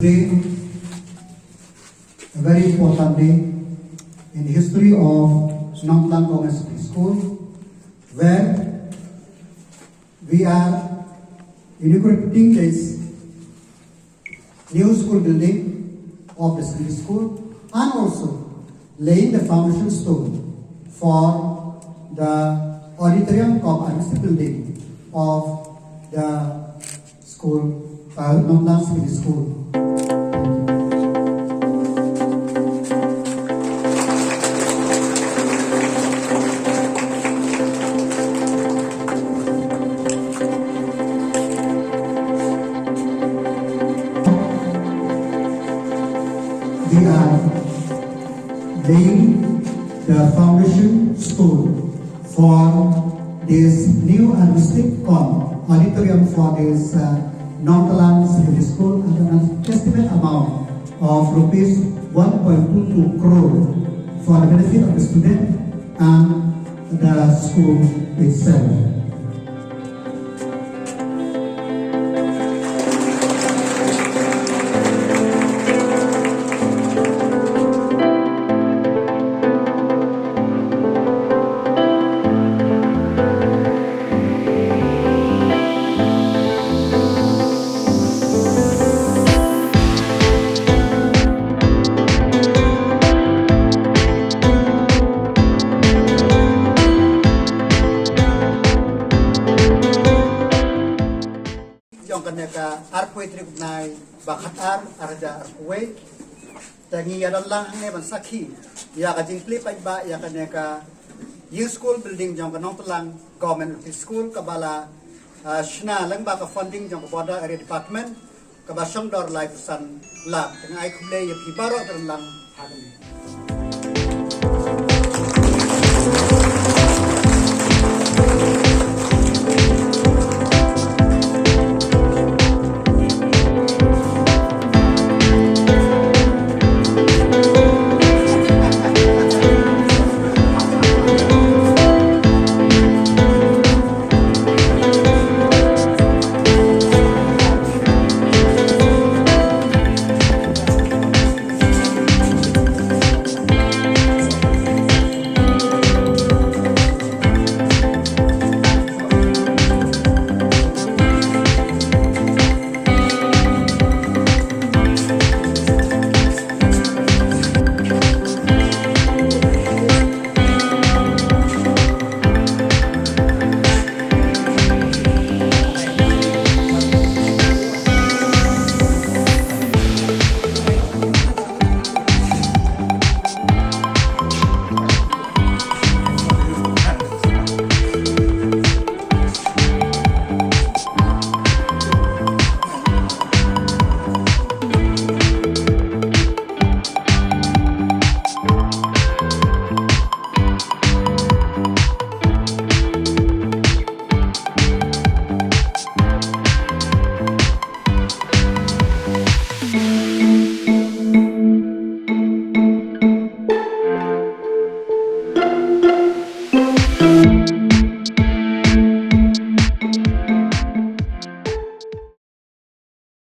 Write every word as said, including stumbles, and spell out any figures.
Today, a very important day in the history of Nongtlang Government Secondary School, where we are inaugurating this new school building of the secondary school and also laying the foundation stone for the auditorium cum administrative building of the school, uh, Nongtlang Secondary School. We are laying the foundation stone for this new artistic com auditorium for this, uh, Nongtlang Secondary School at an estimate amount of rupees one point two two crore for the benefit of the student and the school itself. Yong kane ka arphew tarik u bnai ba khatar, ar hajar arphew. Te ngi ya don lang hangne ban sakhi ya ka jingplie paidbah ya kane ka Youth School Building jong ka Nongtlang Government L P School, kaba la, ah, shna lang ba ka funding jong ka Border Area Department, kaba shong dor laiphew san lak. Te nga ai khublei ya phi baroh ka don lang hangne.